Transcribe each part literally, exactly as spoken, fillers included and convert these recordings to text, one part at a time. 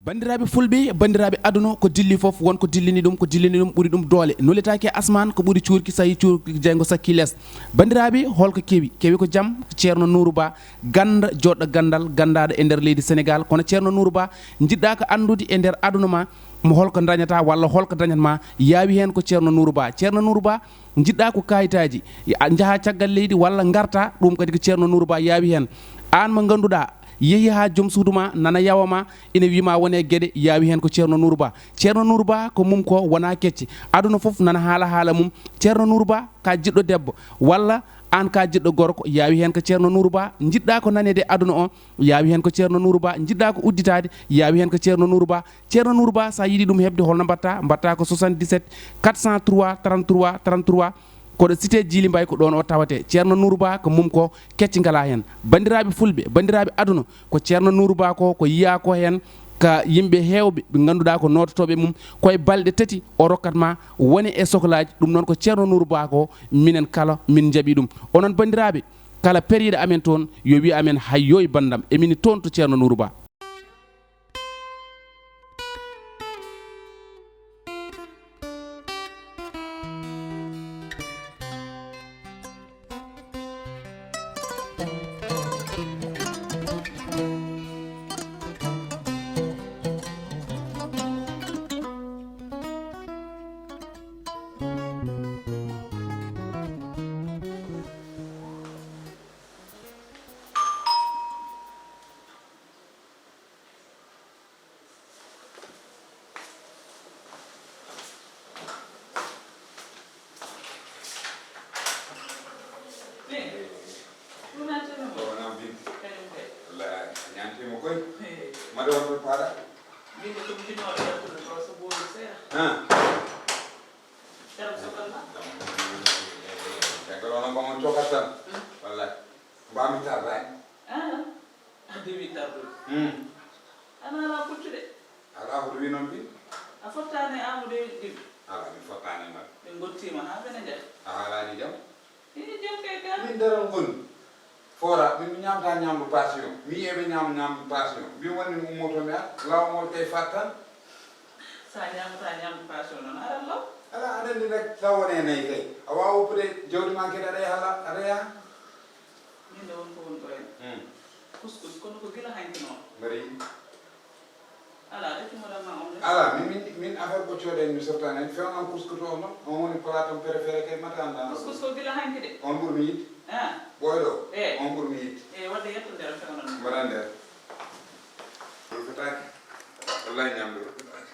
Banndiraaɓe fulɓe, banndiraaɓe aduna, ko dilli fof, won ko dillini ɗum, ko dillini ɗum ɓuri ɗum doole. Nuletaake e asmaan, ko ɓuri cuurki, so yii cuurki jeyngo sakki lees. Banndiraaɓe, holko kewi? Kewi ko jam, ko Ceerno Nuuru Ba, gannda, joɗɗo ganndal, ganndaaɗo e nder leydi Senegaal. Kono Ceerno Nuuru Ba, njiɗɗa ko anndude e nder aduna ma, mo holko dañata walla holko dañat ma, yaawi heen ko Ceerno Nuuru Ba. Ceerno Nuuru Ba, njiɗɗa ko kayitaaji, a njaha caggal leydi walla ngarta, ɗum kadi ko Ceerno Nuuru Ba yaawi heen. Aan mo ngannduɗaa, yehi haa joom suudu ma, nana yawa ma, ina wii ma wone geɗe, yaawi heen ko Ceerno Nuuru Ba. Ceerno Nuuru Ba ko mum ko wona kecce. Aduna fof nana haala haala mum. Ceerno Nuuru Ba ka jiɗɗo debbo, walla aan ka jiɗɗo gorko, yaawi heen ko Ceerno Nuuru Ba. Njiɗɗa ko naneede aduna o, yaawi heen ko Ceerno Nuuru Ba. Njiɗɗa ko udditaade, yaawi heen ko Ceerno Nuuru Ba. Ceerno Nuuru Ba, so a yiɗi ɗum heɓde, holno mbaɗta? Mbaɗta ko soixante-dix-sept quatre cent trois trente-trois trente-trois. Koɗo cité Djily Mbaye, ko ɗoon o tawate. Ceerno Nuuru Ba ko mum ko kecci ngalaa heen. Banndiraaɓe fulɓe, banndiraaɓe aduna, ko Ceerno Nuuru Ba ko, ko yiyaa ko heen ka yimɓe heewɓe ɓe ngannduɗaa ko noototooɓe mum, koye balɗe tati o rokkat ma wone e soklaaji. Ɗum noon ko Ceerno Nuuru Ba ko, minen kala min njaɓi ɗum. Onon banndiraaɓe, kala periiɗo amen toon, yo wiy amen, "Hayyooy banndam, emin toon to Ceerno Nuuru Ba." Ɗum nattino mo. Ɗo wona binti. Kañum kay. Walla a ñaantiima koy. Hey. Mbaɗa on to paaɗa. Min ko ɗum jinnooɗo yaltude ɗo so ɓooyi seeɗa. Ah. Karam sokal ma. Caggal onon ko mon cokat tan. Hmm. Wallay. Mbaami tardaani. Ah. A dewi tardude. Hmm. Ana ala puccude. Ala hoto wi noon ɗi. A fottaani Amadou e ɗiɗi. Ala mi fottaani noon. Ɓe ngottiima haa ɓe ne njaha. A haalaani jam? Ii, jam kay ka. Min daral ngon. Foora, min mi ñaamta ñaamdu passion. Mi yi'e ɓe ñaam ñaamdu passion. Mbi wonni mi ummoto mi ar. Laawol kay fattan. Sa ñaamata ñaamdu passion noon, aran law. Ala, aɗa anndi rek, sa wone nayi kay. A waawa woppude jawdi ma kadi aɗa yaha la-, aɗa yaha. Min de won ko woni ko en. Hmm. Couscous, kono ko gila hanki noon. Mari. Ala, ɗaccu mo ɗamma on de. Ala, min, min, min affaire ɓoccooɗe en mi sottani en. Fewnan couscous o noon, on woni plat am préféré kay mata annda. Couscous ko gila hanki de. On ɓurmi yiɗde. Ah. Ɓooyɗo, eh, on ɓurmi yiɗde. Eh, wadde yetto nder fewnan. Mbaɗa nder. Ɗum fetaaki. Wallahi ñamde ɗum fetaaki.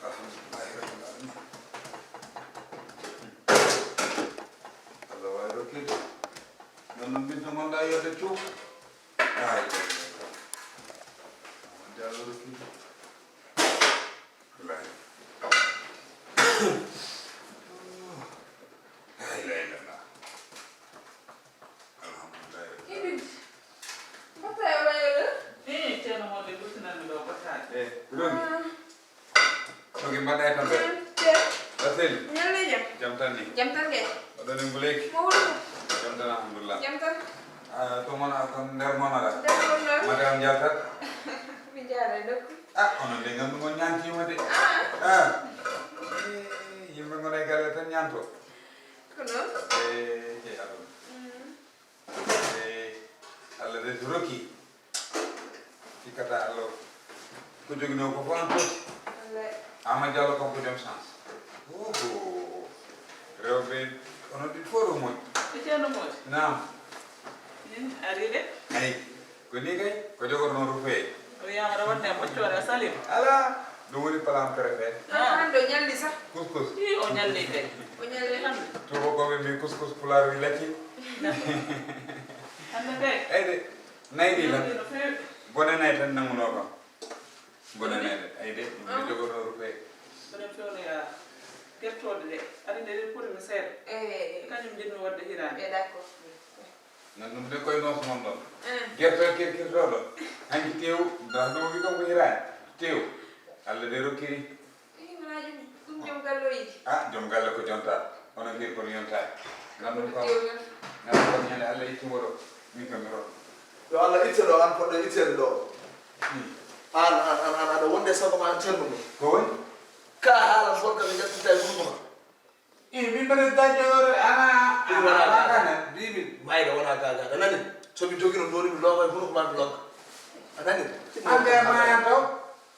Alhamdulillahi rabbil alamin. Allah wawi rokkede. Noon noon min to gonɗa yodde cuup. Ay, ay, ay. Wonde Allah rokkede. Wallahi. La ilaha illallah. Alhamdulillahi rabbil alamin. Ibid. Mbatta e wayo ɗo? Eh, ceerno mon de, gurtinanmi ɗo battaaɗe. Eh, Romi. Ah. Romi, mbaɗa e tampere. Jam, jam. Basel. Ñalle jam. Jam tan ni. Jam tan kay. Oɗon e nguleyki? Mawɗo. Jam tan, alhamdulillah. Jam tan. Ah, to mon a kon nder mon ala? Nder mon ɗon. Mate on njaltat? Mi jaara e nokku. Ah, onon de nganndu mon ñaantiima de. Ah. Ah. Eh, yimɓe ngona e galle tan ñaanto. Ko noon? Eh, cey aduna. Mm. Eh, Allah de so rokki. Cikkata Allah ko joginoo ko fof an foti. Wallay. Ama Diallo kam ko joom chance. Oho. Rewɓe onon ɗiɗi fof ɗo moƴƴi. E ceerno moƴƴi. Naam. Min ari de. Ay. Ko ni kay, ko jogotono rufee. O wiyama aɗa wonde e ɓoccoore a salima. Ala, ɗum woni plan préfet. Ah. An ɗo ñalli sax. Couscous. Ii, o ñalli kay. O ñalli hannde. Tuubakooɓe mbi couscous, pulaar wi lacci. Hannde kay. Ay de, nayi ɗi tan. Ñalli no feewi. Bone nayi tan nangunoo kam. Bone nayi de. Ay de, ɗum ɓe jogotono rufee. Mbeɗen fewnoya gertooɗe ɗe. Aɗa andi ɗe poti mi seeɗa. Eh. Kañum njiɗmi waɗde hiraande. Eh, d'accord. Nan ɗum de koye noos mon ɗon. Eh. Gerto kirkirtoɗo. Hanki tew, da ɗum wi kam ko hiraani. Tew. Allah de rokkiri. Ii, wona ɗum. Ɗum joom galle o yiɗi. Ah, joom galle ko jonta. Hono ngir kono yontaani. Nan ɗum kam. Tew. Nan ɗum kam ñande Allah itti mo ɗo. Min kam mi roɗo. Yo Allah itte ɗo, an poɗɗo itteede ɗo. Hmm. An, an, an, an, aɗa wonde sago ma an ceerno mum. Ko woni? Ka haala fon kam ƴettita e gurgo ma. I, min mbaɗa gajjoore, ana, Ɗum ana wona alaa gaga. Kana, mbiimi. Mayre wona gaga, a nani? So mi jogino ɗoni, mi loowa e hunuko ma, mi logga. A nani? Ande a mayan taw,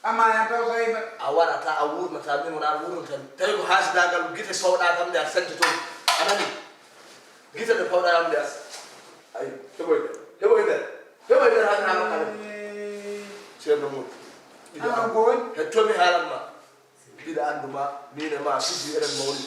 a mayan taw, so yimɓe. A warata, a wurnata, min wona a wurnata. Tawi ko haasidagal, gite sowɗa kam, nde a sañta toon. A nani? Gite ɗe pawɗa kam, nde a s-, ay, heɓoy nder, heɓoy nder, heɓoy nder, han, han, han. Ceerno mum. Ɓiɗo An am. Ko woni? Hettomi haalan ma. Mbiɗa anndu ma, min e ma, fiji eɗen mawni.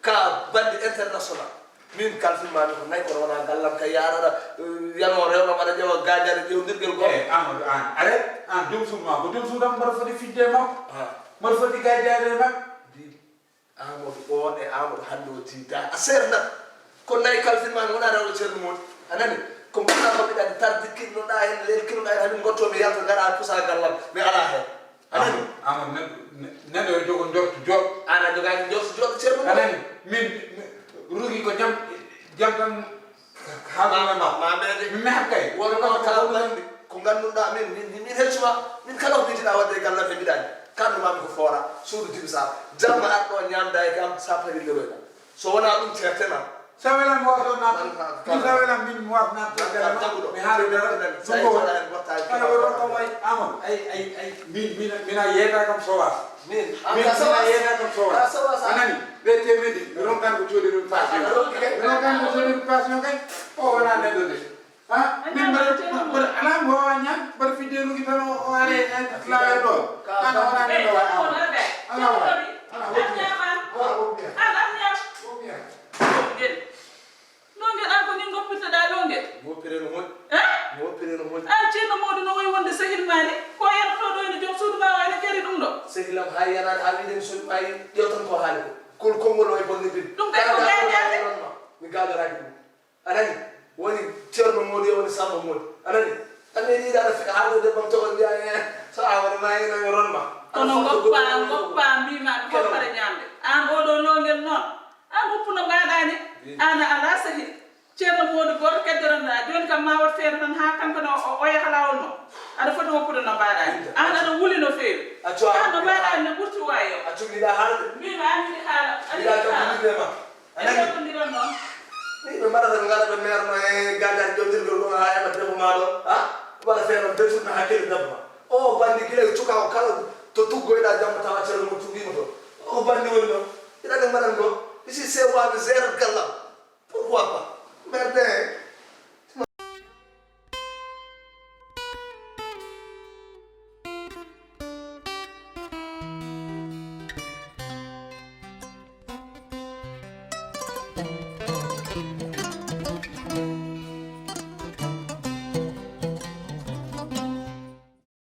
Ka bandi international. Min kalfin ma, mi ko nayi kono wona gallam ka yaaraɗa, eh, yano rewma mbaɗa ƴewa gaajaade ƴewdirgel goo. Eh, Amadou, an, are, an, joom suudu ma, ko joom suudu am mbaɗa foti fijde e makko. Ha. Mbaɗa foti gaajaade e makko. Mbi-, Amadou on e Amadou hannde o jiida. A seernat. Ko nayi kalfin ma, mi wona rewɓe ceerno mon. A nani? Ko mbaɗa ko mbiɗa tardi kinnoɗa en, leen kinnoɗa en, hamin ngotto mi yalta ngara pusa gallam. Mi ala heen. A nani? Amadou, Amadou, neɗɗo, ne-, neɗɗo yo jogo njortu jooɗo. An a jogaaki njortu jooɗo, ceerno. A nani? Min, min, rugi ko jam, jam tan haalduno e ma, ma, ma meede. Mi mehat kay. Wonno ka bandi, ko ngannduɗaa min, min, min, min heccuma. Min kala ko mbiitiɗaa waɗde e gallam he mbiɗa anndi. Kanndu ma mi ko foora, suudu Jibi Saar. Jamma ar ɗo ñaamda e kam, sa pawi lewoyɗa. So wonaa ɗum, ceerten am. Sa welan mi warto naat. Min sa welan min mi warto naat. Mi haala dara. Ɗum ko woni. Ala woni ko may Amadou. Ay, ay, ay. Min, min, min a yeeta kam sowas. Min, min a yeeta kam sowas. A nani? Ɓe temedi. Mi ronkan ko jooɗi ɗum passion. Mi ronkan ko jooɗi ɗum passion kay. O wona neɗɗo de. Ha? Min mbaɗa, mbaɗa, ala mo wawa ñaan, mbaɗa fidde rugi tan o, o are, e, laawe ɗo. Ana wona neɗɗo wa Amadou. Ala wa. Ala wa. Ala wa. Longel. Longel, an ko min goppirtoɗaa longel? Mi woppiree no moƴƴi. Eh? Mi woppiree no moƴƴi. An ceerno Mawɗo no wayi wonde sehil ma ni? Ko yanotoo ɗo ene joom suudu ma o ene jari ɗum ɗo? Sehil am, haa yanaade, haa wiide mi soñi ma, ƴeew tan ko haali ko. Kul konngol o e bonnirde. Ɗum kay ko gaajaade. Mi gaajoraaki ɗum. A nani? Woni ceerno Mawɗo, woni Samba Mawɗo. A nani? An ne yiɗa aɗa fi-, haalde debbo am togal mbiya, eh, so a woni ma, ina yo ron ma. Kono ngoppa, ngoppa, mbiima mi hoppata ñaamde. An oɗo longel noon. An woppu no mbaɗa ni. An a alaa sehil. Ceerno Mawɗo gooto keddoranɗaa. Jooni kam ma waɗ feere tan haa kanko ne o, o, o yaha laawol mum. Aɗa foti woppude no mbaɗa ni. An aɗa wuli no feewi. Accu, an no mbaɗa ni no ɓurti waayo. Accu, yiɗa haalde. Mbiimi an yiɗi haala. Aɗa yiɗa yiɗi kam haala. Wulirde ma. A nani? Ɓe jokkondiron noon. Ni ɓe mbaɗata ko ngara ɓe meerno e gaajaade ƴondirgol ɗo haa heɓa debbo ma ɗo. Ha? Waɗa feere noon, bettude hakkille debbo ma. O bandi gila e cuka o kala to tuggoyɗa jamma tawa ceerno mo tuggiima to. O bandi woni ɗo. Ina ɗe mbaɗan ɗo. Ici c'est moi mi gère gallam. Pourquoi pas? Merde.